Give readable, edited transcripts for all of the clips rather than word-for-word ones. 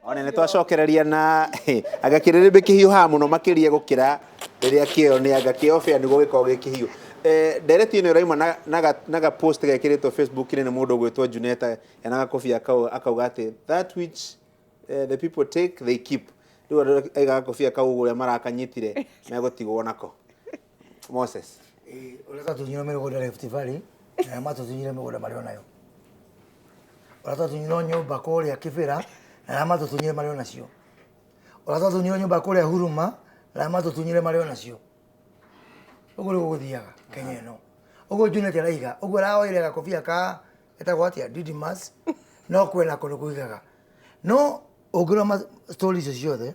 Ona nĩ twacokereria na anga kĩrĩrĩmbĩ kĩhiũhaga mũno makĩria gũkĩra rĩrĩa kĩo nĩ anga kĩo bĩa nĩguo gĩkoragwo gĩ kĩhiũ. Eh, ndereti ĩno ĩrauma na, na, ga, na ga post gekĩrĩtwo Facebook-inĩ nĩ mũndũ ũgwĩtwo Juneta ena gakobia kau akauga atĩ that which eh, the people take they keep. Rĩu andũ aiga gakobia kau ũguo ũrĩa marakanyitire megũtigwo nako. Moses. Ĩĩ, ũrĩa twatunyirwo mĩgũnda Rift Valley na arĩa matũtunyire mĩgũnda marĩ o nayo. Ũrĩa twatunyirwo nyũmba kũrĩa Kĩbĩra na arĩa matũtunyire marĩ o nacio. Ũrĩa twatunyirwo nyũmba kũrĩa Huruma na arĩa matũtunyire marĩ o nacio. Ũguo nĩguo gũthiaga Kenya ĩno. Ũguo Junet araiga, ũguo araoire gakobia ka etagwo atĩa Didymus no kwena kũndũ kũigaga. No ũngĩrora story icio ciothe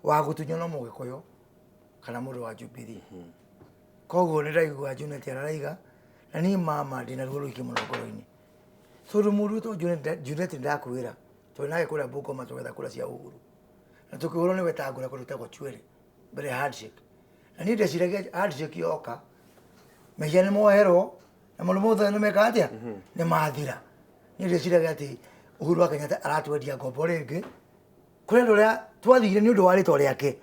wa gũtunywo no Mũgĩkũyũ kana mũndũ wa Jubilee. Koguo nĩ ndaigua Junet araraiga na niĩ mama ndĩna ruo rũingĩ mũno ngoro-inĩ. Tondũ mũndũ wĩtwo Junet Junet ndakwĩra twarĩ nake kũrĩa Bungoma tũgetha kura cia Uhuru. Na tũkĩhũrwo nĩ Wetangũla kũndũ gwĩtagwo Chwele mbere ya handshake. Na niĩ ndeciragia handshake yoka mehia nĩ moherwo na maũndũ mothe nĩ meka atĩa nĩ mathira. Niĩ ndeciragia atĩ Uhuru wa Kenyatta aratwendia ngombo rĩngĩ kũrĩ andũ arĩa twathire nĩ ũndũ wa rĩtwa rĩake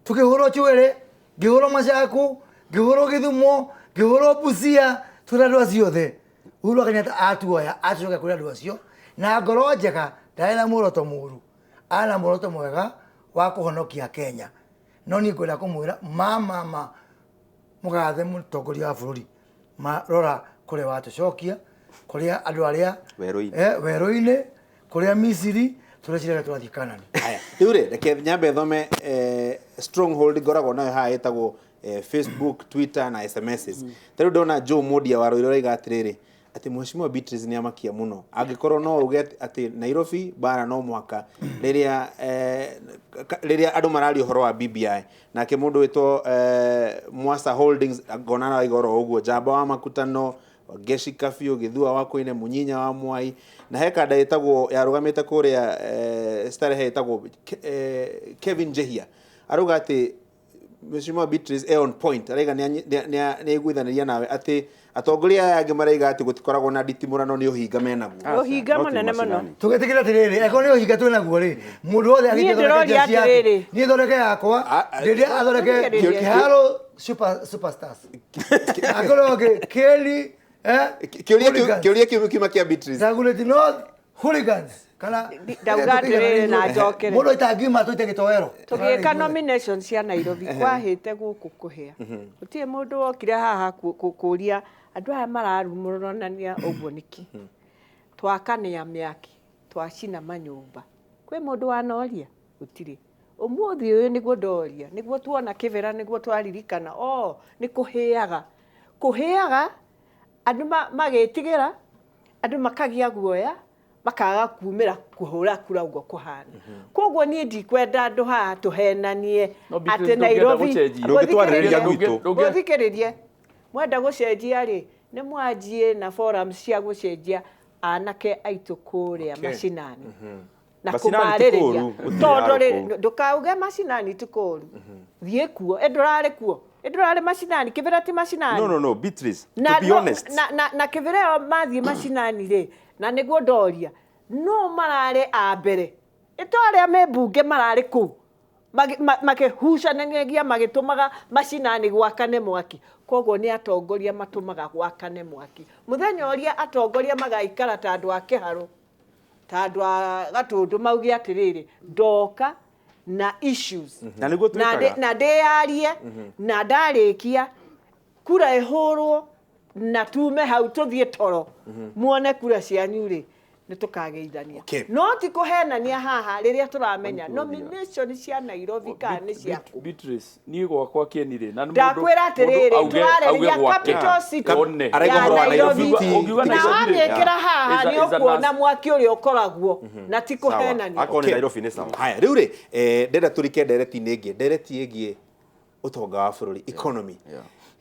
tukĩhũrwo Chwele ngĩhũrwo Machaku ngĩhũrwo Gĩthumo ngĩhũrwo Busia twĩna andũ acio othe Uhuru wa Kenyatta atuoya atũcokia kũrĩ andũ acio na ngoro njega ndarĩ na muoroto mũru arĩ na muoroto mwega wa kũhonokia Kenya no niĩ ngwenda kũmwĩra ma ma ma mũgathe mũtongoria wa bũrũri ma rora kũrĩa watũcokia kũrĩa andũ arĩa Werũ-inĩ. eh, werũ-inĩ kũrĩa Misiri tũreciraga tũrathiĩ Kanani Haya, rĩu rĩ reke nyambe thome eh, stronghold ngoragwo nayo haha ĩtagwo eh, Facebook, Twitter na SMSs. Ta rĩu ndona Joe Modia wa Rũirũ araiga atĩrĩrĩ atĩ Mheshimiwa Beatrice nĩ amakia mũno angĩkorwo no uge atĩ Nairobi bara no mũhaka rĩrĩa eh, rĩrĩa andũ mararia ũhoro wa BBI nake mũndũ wĩtwo eh, Mwasa Holdings ngona araiga oro ũguo Njamba wa Makutano Wangeshi Kabiũ Gĩthua wa Koine Munyinya wa Mwai na he kanda ĩtagwo yarũgamĩte kũrĩa eh, Starehe ĩtagwo eh, Kevin Njehia arauga atĩ Mheshimiwa Beatrice e on point araiga nĩ aiguithanĩria nawe atĩ atongoria aya angĩ maraiga atĩ gũtikoragwo na nditimũrano nĩ ũhinga menaguo. Ũhinga mũnene mũno. Tũgĩtĩkĩra atĩrĩrĩ, angĩkorwo nĩ ũhinga twĩ naguo rĩ, mũndũ wothe Niĩ agĩthiĩ athondeke ndĩroria njeci yake. atĩrĩrĩ. Niĩ thondeke yakwa, ndĩrĩa athondeke Thikĩrĩria. Kĩharo super superstars. Akorwo ũngĩ Kelly, eh, Kĩũria kĩu Hooligans. kĩũria kĩu kiuma kĩa Beatrice. Dagoretti North Hooligans kana Ndauga atĩrĩrĩ na njokere. Mũndũ aita ngima tũite gĩtoero. Tũgĩka nomination cia Nairobi kwahĩte gũkũ kũhĩa. Gũtirĩ mũndũ wokire haha kũria andũ aya mararumũranania ũguo nĩkĩ. Twakania mĩaki, twacina manyũmba. Kwĩ mũndũ wanoria? Gũtirĩ. Ũmũthĩ ũyũ nĩguo ndoria, nĩguo tuona kĩbera, nĩguo twaririkana, oh, nĩ kũhĩaga. Kũhĩaga, andũ magĩtigĩra, andũ makagĩa guoya, makaga kumĩra kũhũra kura ũguo kũhana. Koguo niĩ ndikwenda andũ haha tũhenanie No, Beatrice, atĩ ndũngĩenda Nairobi. gũcenjia. Ndũngĩtwarĩrĩria gwitũ. Mũthikĩrĩrie, mwenda gũcenjia rĩ, nĩ mwanjie na forums cia gũcenjia anake aitũ kũrĩa macinani. Na Macinani ti kũmarĩrĩria. kũũru, gũtirĩ Tondũ haro rĩ, kũu. ndũkauge macinani ti kũũru. Thiĩ kuo, ĩ ndũrarĩ kuo? Ĩ ndũrarĩ macinani? Kĩbĩra ti macinani? No, no, no, Beatrice, na, to be no, honest. na, na, na kĩbĩra ĩyo mathiĩ macinani rĩ, na nĩguo ndoria, no mararĩ a mbere? Ĩ to arĩa me mbunge mararĩ kũu makĩhucananagia magĩtũmaga macinani gwakane mwaki. Koguo nĩ atongoria matũmaga gwakane mwaki. Mũthenya ũrĩa atongoria magaikara ta andũ a kĩharũ, ta andũ a Gatũndũ mauge atĩrĩrĩ, ndoka na issues. Na nĩguo Na twĩkaga. na ndĩyarie, na ndarĩkia, kura ĩhũrwo na tume hau tũthiĩ toro, muone kura cianyu rĩ, nĩ tũkageithania. No ti kũhenania haha rĩrĩa tũramenya nomination cia Nairobi kana nĩ ciaku. Beatrice, niĩ gwakwa kĩeni rĩ, na nĩ mũndũ- Ndakwĩra atĩrĩrĩ, mũndũ auge- tũrarĩrĩria auge gwake. capital city One. Araiga ya ũhoro wa Nairobi Nairobi. Ũngiuga Na Nairobi rĩ, wamĩkĩra haha is a- nĩ is a ũkuona nas- mwaki ũrĩa ũkoragwo na ti kũhenania. Akorwo nĩ Nairobi nĩ sawa. Haya, rĩu rĩ, eh, ndĩrenda tũrike ndereti-inĩ ĩngĩ, ndereti ĩgiĩ ũtonga wa bũrũri, economy.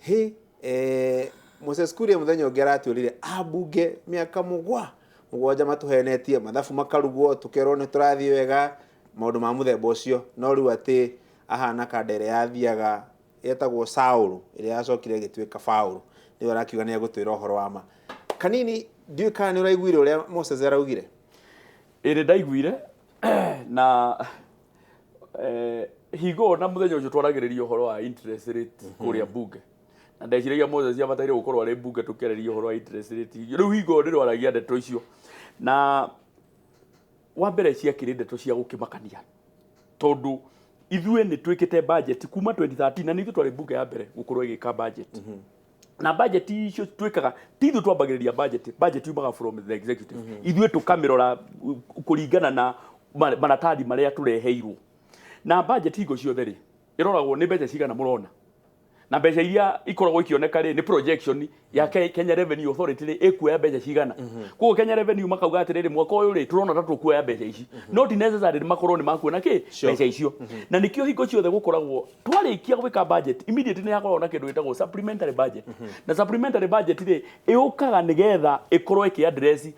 Hĩ, eh, Moses Kuria mũthenya ũngĩ aratwĩrire ambunge mĩaka mũgwanja matũhenetie, mathabu makarugwo, tũkerwo nĩ tũrathiĩ wega, maũndũ ma mũthemba ũcio. No rĩu atĩ ahana kanda ĩrĩa yathiaga yetagwo Saũlũ, ĩrĩa yacokire ĩgĩtuĩka Paũlũ. Rĩu arakiuga nĩ egũtwĩra ũhoro wa ma. Kanini, ndiũĩ kana nĩ ũraiguire ũrĩa Moses araugire? Ĩĩ nĩ ndaiguire. Na hingo na muthenya ucio twaragĩrĩria ũhoro wa interest rate kũrĩa bunge, na ndeciragia Moses abataire gũkorwo arĩ bunge tũkĩarĩria ũhoro wa interest rate. Rĩu hingo ndĩrwaragia ndeto icio, na wa mbere ciakĩrĩ ndeto cia gũkĩmakania, tondũ ithuĩ nĩ twĩkĩte budget kuma 2013, na nĩ ithuĩ twarĩ bunge ya mbere gũkorwo ĩgĩka budget. Na budget icio twĩkaga, ti ithuĩ twambagĩrĩria budget. Budget yumaga from the executive, ithuĩ tũkamĩrora kũringana na maratathi marĩa tũreheirwo. Na budget hingo ciothe rĩ, ĩroragwo nĩ mbeca cigana mũrona, na mbeca iria ikoragwo ikioneka rĩ, nĩ projection ya Kenya Revenue Authority rĩ, ĩkuoya mbeca cigana. Koguo Kenya Revenue makauga atĩrĩrĩ, mwaka ũyũ rĩ, tũrona ta tũkuoya mbeca ici, no ti necessary makorwo nĩ makuona kĩ mbeca icio. Na nĩkĩo hingo ciothe gũkoragwo twarĩkia gwĩka budget, immediately nĩ hakoragwo na kĩndũ gĩtagwo supplementary budget. Na supplementary budget rĩ, ĩũkaga nĩgetha ĩkorwo ĩkĩ address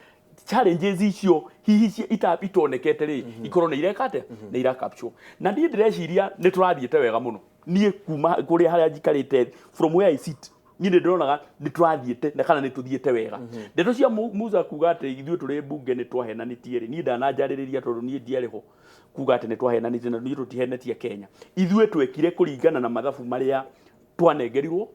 challenges icio hihi itonekete rĩ, ikorwo nĩ ireka atĩa, nĩ ira capture. Na niĩ ndĩreciria nĩ tũrathiĩte wega mũno. Niĩ kuma kũrĩa harĩa njikarĩte, from where I sit, niĩ nĩ ndĩronaga nĩ tũrathiĩte na kana nĩ tũthiĩte wega. Ndeto cia Musa kuga atĩ ithuĩ tũrĩ mbunge nĩ twahenanĩtie rĩ, niĩ ndananjarĩrĩria, tondũ niĩ ndiarĩ ho kuga atĩ nĩ twahenanĩtie, na niĩ tũtihenetie Kenya. Ithuĩ twekire kũringana na mathabu marĩa twanengerirwo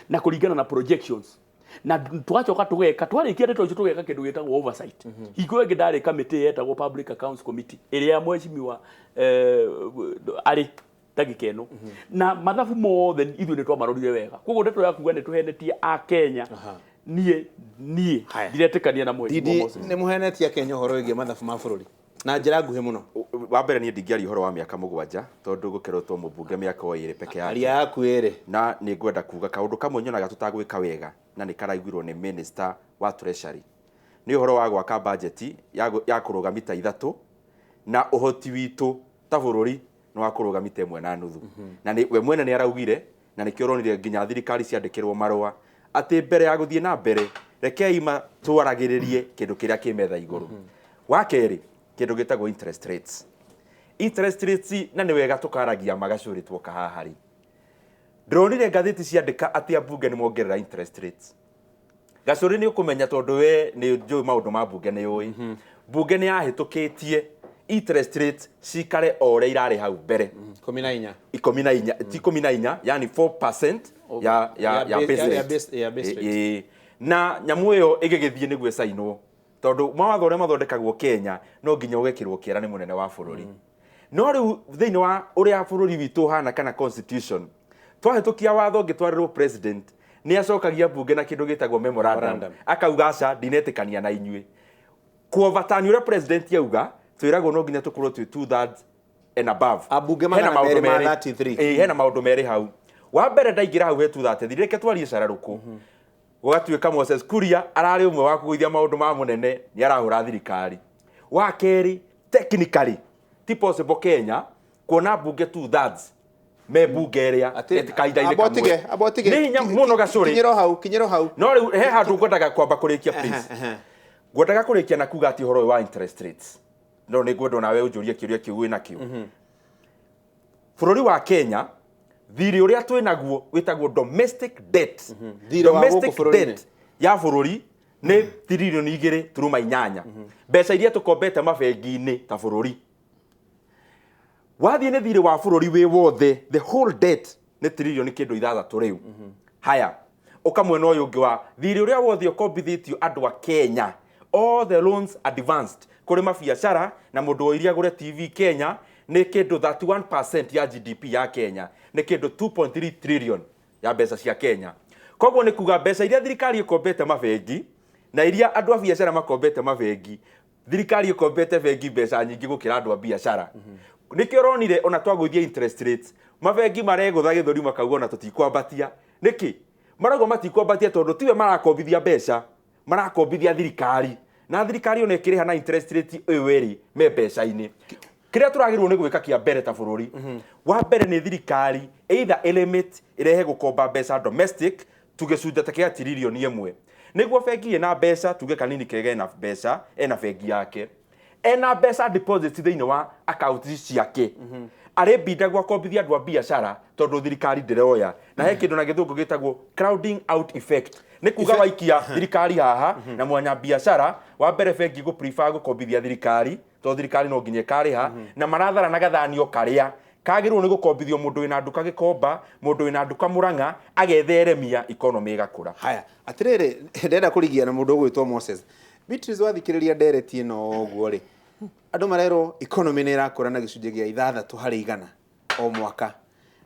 na kũringana na projections, na twacoka tũgeka, twarĩkia ndeto icio, tũgeka kĩndũ gĩtagwo oversight. Hingo ĩngĩ ndarĩ kamĩtĩ yetagwo Public Accounts Committee, ĩrĩa mheshimiwa arĩ ndagĩka ĩno, na mathabu mothe ithuĩ nĩ twamarorire wega. Koguo ndeto ya kuga nĩ tũhenetie a Kenya, niĩ Haya. ndiretĩkania na mheshimiwa Didi, Moses. nĩ mũhenetie Kenya ũhoro wĩgiĩ mathabu ma bũrũri na njĩra nguhĩ mũno? Wa mbere, niĩ ndingĩaria ũhoro wa mĩaka 7, tondũ gũkeretwo mũmbunge mĩaka o 2 peke yake. Aria yaku ĩrĩ. Na nĩ ngwenda kuga kaũndũ kamwe nyonaga tũtagwĩka wega, na nĩ karaiguirwo nĩ minister wa treasury, nĩ ũhoro wa gwaka bajeti ya kũrũga mita 3, na ũhoti witũ ta bũrũri nĩ wa kũrũga mita 1.5. Na nĩ we mwene nĩ araugire, na nĩkĩo ũronire nginya thirikari ciandĩkĩrwo marũa atĩ mbere ya gũthiĩ na mbere, rekei matwaragĩrĩrie kĩndũ kĩrĩa kĩ metha igũrũ. Wa kerĩ, kĩndũ gĩtagwo interest rates. Interest rates, na nĩ wega tũkaragia magacũrĩ tuoka haha rĩ, ndĩronire ngathĩti ciandĩka atĩ ambunge nĩ mongerera interest rates. Gacũrĩ, nĩ ũkũmenya, tondũ we nĩ njũĩ maũndũ ma mbunge, nĩ ũĩ mbunge nĩ yahĩtũkĩtie interest rates cikare o ũrĩa irarĩ hau mbere. 14. 14, ti 14, yani 4% ya base ya rate. Ya base rate. Ĩ, na nyamũ ĩyo ĩgĩgĩthiĩ nĩguo ĩcainwo, tondũ mawatho ũrĩa mathondekagwo Kenya no nginya ũgekĩrwo kĩara nĩ mũnene wa bũrũri. No rĩu thĩinĩ wa ũrĩa bũrũri witũ ũhana kana constitution, twahĩtũkia watho ũngĩtwarĩrwo president, nĩ acokagia mbunge na kĩndũ gĩtagwo memorandum, Memorandum. Akauga aca, ndinetĩkania na inyuĩ. Kuovatani ũrĩa president auga, twĩragwo no nginya tũkorwo twĩ two thirds and above. Ambunge Hena 233 maũndũ merĩ. 33. Ĩĩ, hena maũndũ merĩ hau. Wa mbere, ndaingĩra hau he 233, reke twarie cararũkũ. Gũgatuĩka Moses Kuria ararĩ ũmwe wa kũgũithia maũndũ ma mũnene, nĩ arahũra thirikari. Wa kerĩ, technically ti possible Kenya kuona mbunge two thirds me mbunge ĩrĩa kahinda-inĩ amba kamwe. ũtige, amba ũtige. Nĩ hinya mũno, Gacũrĩ. Kinyĩro hau, kinyĩro hau. No rĩu he handũ ngwendaga kwamba kũrĩkia, please. Ngwendaga kũrĩkia na kuga atĩ ũhoro ũyũ wa interest rates, no nĩ ngwenda nawe ũnjũrie kĩũria kĩu wĩ nakĩo. Bũrũri wa Kenya, thirĩ ũrĩa twĩ naguo wĩtagwo domestic debt. Thirĩ wa gũkũ Domestic bũrũri-inĩ. debt ya bũrũri nĩ 2.8 tiririoni, mbeca iria tũkombete mabengi-inĩ ta bũrũri. Wathiĩ nĩ thirĩ wa bũrũri wĩ wothe, the whole debt nĩ tiririoni kĩndũ 6 rĩu. Haya, ũka mwena ũyũ ũngĩ wa thirĩ ũrĩa wothe ũkombithĩtio andũ a Kenya, all the loans advanced kũrĩ mabiacara na mũndũ woirie agũre TV Kenya, nĩ kĩndũ 31% ya GDP ya Kenya, nĩ kĩndũ 2.3 trillion ya mbeca cia Kenya. Koguo nĩ kuga mbeca iria thirikari ĩkombete mabengi na iria andũ a biacara makombete mabengi, thirikari ĩkombete bengi mbeca nyingĩ gũkĩra andũ a biacara. Nĩkĩo ũronire ona twagũithia interest rates, mabengi maregũtha gĩthũri makauga ona tũtikwambatia. Nĩkĩ marauga matikwambatia? Tondũ tiwe marakombithia mbeca, marakombithia thirikari, na thirikari ona ĩkĩrĩha na interest rate ĩyo ĩrĩ me mbeca-inĩ. Kĩrĩa tũragĩrĩirwo nĩ gwĩka kĩa mbere ta bũrũri, wa mbere nĩ thirikari either ĩlimit, ĩrehe gũkomba mbeca domestic tuge gĩcunjĩ ta kĩa 1 tiririoni, nĩguo bengi ĩna mbeca, tuge kanini kega ena mbeca, ena bengi yake, ena mbeca deposit thĩinĩ wa akaunti ciake, arĩ mbindagwo akombithia andũ a biacara, tondũ thirikari ndĩroya. Na he kĩndũ na gĩthũngũ gĩtagwo crowding out effect, nĩ kuga waikia thirikari haha na mwanya biacara, wa mbere bengi gũ prefer gũkombithia thirikari. To thirikari no nginya ĩkarĩha na marathara na gathanio karĩa kagĩrĩirwo nĩ gũkombithio mũndũ wĩna nduka Gĩkomba, mũndũ wĩna nduka Mũrang'a, agetheremia economy ĩgakũra. Haya, atirĩrĩ, ndĩrenda kũrigia na mũndũ ũgwĩtwo Moses. Beatrice, wathikĩrĩria ndereti ĩno ũguo rĩ, andũ marerwo economy nĩ ĩrakũra na gĩcunjĩ gĩa 6% o mwaka.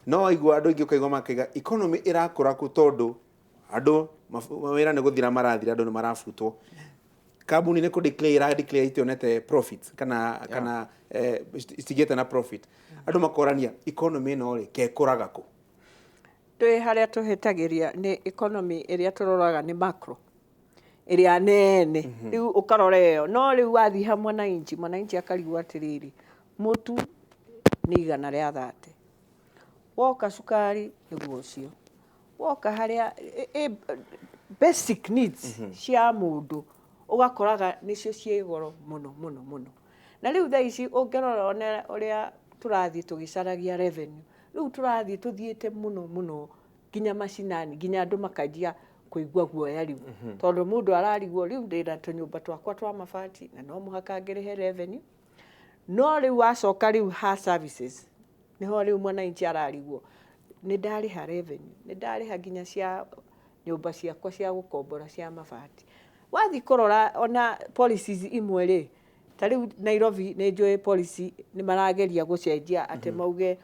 No waigua andũ aingĩ ũkaigua makaiga economy ĩrakũra kũ tondũ andũ mawĩra nĩ gũthira marathira, andũ nĩ marabutwo. Kambuni nĩ kũ declare ira declare itionete profit kana itigĩte na profit. Andũ makorania economy ĩno rĩ kekũraga kũ? Twĩ harĩa tũhĩtagĩria nĩ economy ĩrĩa tũroraga nĩ macro ĩrĩa nene, rĩu ũkarora ĩyo, no rĩu wathiĩ ha mwananchi, mwananchi akarigwo atĩrĩrĩ, mũtu nĩ 130, woka cukari nĩguo ũcio, woka harĩa basic needs cia mũndũ ũgakoraga nĩcio ciĩ goro mũno mũno mũno. Na rĩu thaa ici ũngĩrora one ũrĩa tũrathiĩ tũgĩcaragia revenue, rĩu tũrathiĩ tũthiĩte mũno mũno nginya macinani, nginya andũ makanjia kũigua guoya rĩu, tondũ mũndũ ararigwo rĩu ndĩna tũnyũmba twakwa twa mabati na no mũhaka ngĩrĩhe revenue. No rĩu wacoka rĩu ha services nĩho rĩu mwananchi ararigwo, nĩ ndarĩha revenue, nĩ ndarĩha nginya cia nyũmba ciakwa cia gũkombora cia mabati. Wathiĩ kũrora ona policies imwe rĩ, ta rĩu Nairobi nĩ njũĩ policy nĩ marageria gũcenjia atĩ mauge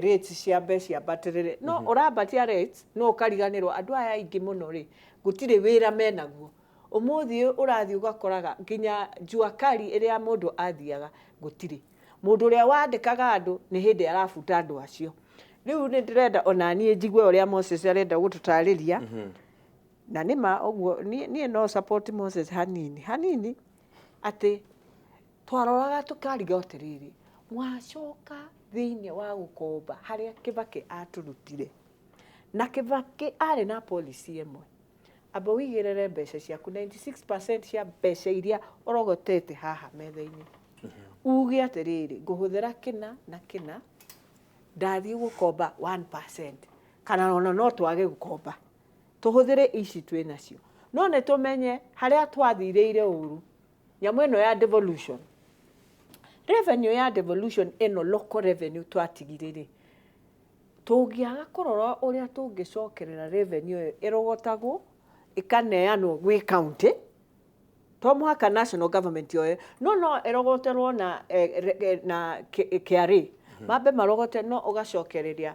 rates cia mbeca ciambatĩrĩre, no ũrambatia rates no ũkariganĩrwo andũ aya aingĩ mũno rĩ gũtirĩ wĩra menaguo. Ũmũthĩ ũrathiĩ ũgakoraga nginya jua kali ĩrĩa mũndũ athiaga gũtirĩ mũndũ ũrĩa wandĩkaga andũ nĩ hĩndĩ arabuta andũ acio. Rĩu nĩ ndĩrenda ona niĩ njigue ũrĩa Moses arenda gũtũtarĩria, na nĩma ũguo niĩ no support Moses hanini hanini, atĩ twaroraga tũkariga atĩrĩrĩ, mwacoka thĩinĩ wa gũkomba harĩa Kibaki atũrutire, na Kibaki arĩ na policy ĩmwe, amba ũigĩrĩre mbeca ciaku 96% cia mbeca iria ũrogotete haha metha-inĩ, uge atĩrĩrĩ, ngũhũthĩra kĩna na kĩna, ndathiĩ gũkomba 1% kana ona no twage gũkomba, tũhũthĩre ici twĩ nacio. No nĩ tũmenye harĩa twathirĩire ũru, nyamũ ĩno ya devolution, revenue ya devolution ĩno local revenue twatigire rĩ, tũngĩaga kũrora ũrĩa tũngĩcokerera revenue ĩyo ĩrogotagwo ĩkaneanwo gwĩ county, to mũhaka national government yoe, no ĩrogoterwo na na KRA, mambe marogote, no ũgacokereria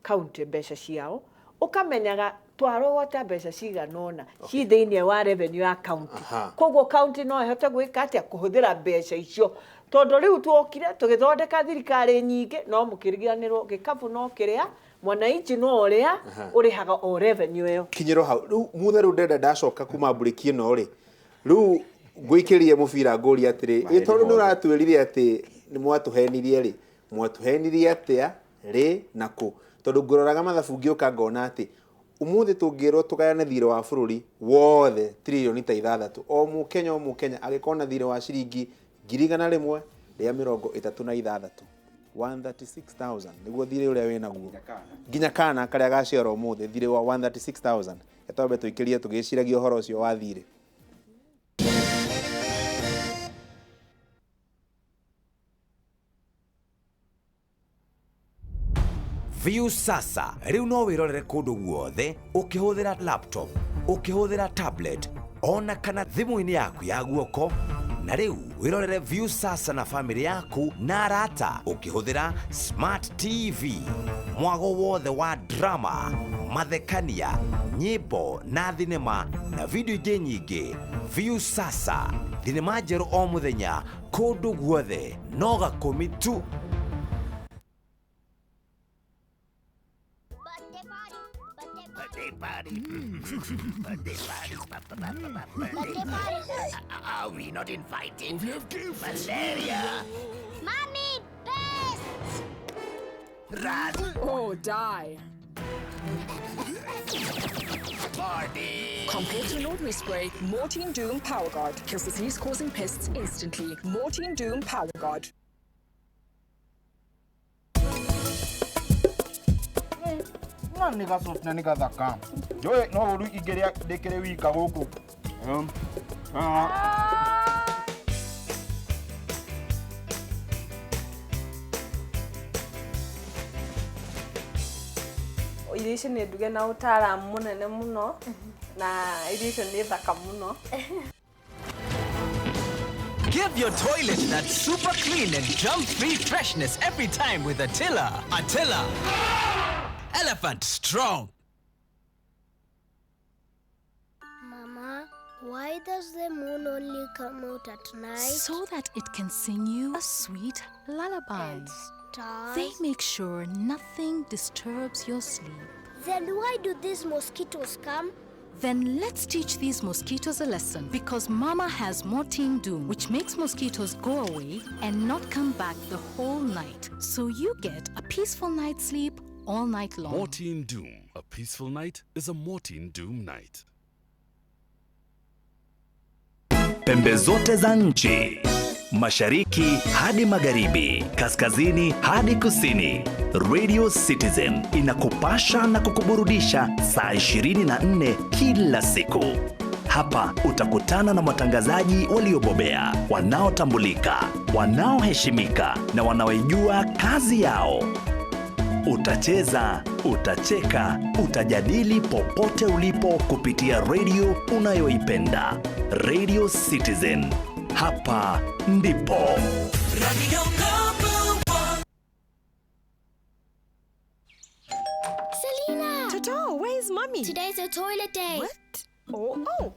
county mbeca ciao, ũkamenyaga twarogota mbeca cigana ũna ci thĩinĩ wa revenue ya county. Koguo county no ĩhote gwĩka atĩa kũhũthĩra mbeca icio, tondũ rĩu tuokire tũgĩthondeka thirikari nyingĩ, no mũkĩriganĩrwo gĩkabu no kĩrĩa mwananchi no ũrĩa ũrĩhaga o revenue ĩyo. Kinyĩrwo hau rĩu muthe, rĩu ndĩrenda ndacoka kuma mburĩki ĩno rĩ, rĩu ngũikĩrie mũbira ngũria atĩrĩ, ĩ tondũ nĩ ũratwĩrire atĩ nĩ mwatũhenirie rĩ, mwatũhenirie atĩa rĩ na kũ? Tondũ ngũroraga mathabu ngĩũka ngona atĩ ũmũthĩ tũngĩrwo tũgayane thirĩ wa bũrũri wothe tririoni ta 6, o mũkenya o mũkenya agĩkorwo na thirĩ wa ciringi 136,000, 136,000 nĩguo thirĩ ũrĩa wĩnaguo nginya kana karĩa gaciarwo ũmũthĩ, thirĩ wa 136,000. Twambe tũikĩrie tũgĩciragia ũhoro ũcio wa thirĩ. Viusasa rĩu no wĩrorere kũndũ guothe ũkĩhũthĩra laptop, ũkĩhũthĩra tablet, ona kana thimũ-inĩ yaku ya guoko. Na rĩu wĩrorere Viusasa na famĩlĩ yaku na arata ũkĩhũthĩra Smart TV. Mwago wothe wa drama, mathekania, nyĩmbo na thinema na video ingĩ nyingĩ. Viusasa, thinema njerũ o mũthenya kũndũ guothe, no gakũmi tu. Party. Birthday party. Birthday party. Are we not invited? We have gifts. Malaria. Mommy, pests. Rat. Oh, die. Party. Compared to an ordinary spray, Mortein Doom Power Guard kills disease-causing pests instantly. Mortein Doom Power Guard. Na nĩ gacoci na nĩ gathaka. Njũĩ no ũru ingĩrĩa ndĩkĩrĩ wika gũkũ. Irio icio nĩ nduge na ũtaaramu mũnene mũno, na irio icio nĩ thaka mũno. Give your toilet that super clean and germ-free freshness every time with Attila. Attila. Elephant strong. Mama, why does the moon only come out at night? So that it can sing you a sweet lullaby. Stars? They make sure nothing disturbs your sleep. Then why do these mosquitoes come? Then let's teach these mosquitoes a lesson, because Mama has Mortein Doom, which makes mosquitoes go away and not come back the whole night. So you get a peaceful night's sleep all night long. Mortein Doom. A peaceful night is a Mortein Doom night. Pembe zote za nchi, mashariki hadi magharibi, kaskazini hadi kusini. Radio Citizen inakupasha na kukuburudisha saa 24 kila siku. Hapa utakutana na watangazaji waliobobea, wanaotambulika, wanaoheshimika na wanaoijua kazi yao. Utacheza, utacheka, utajadili popote ulipo kupitia radio unayoipenda. Radio Citizen. Hapa ndipo. Radio number one. Selena! Toto, where is mommy? Today's a toilet day. What? Oh.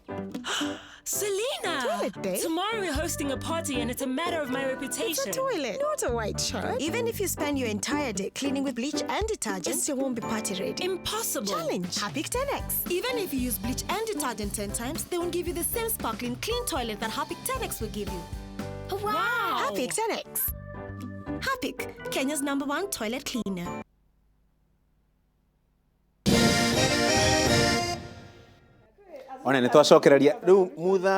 Selena! Toilet day? Tomorrow we're hosting a party and it's a matter of my reputation. It's a toilet, not a white shirt. Even if you spend your entire day cleaning with bleach and detergent, it still won't be party ready. Impossible. Challenge. Harpic 10X. Even if you use bleach and detergent 10 times, they won't give you the same sparkling clean toilet that Harpic 10X will give you. Wow! Harpic 10X. Harpic, Kenya's #1 toilet cleaner. One nĩ twacokereria rĩu mutha.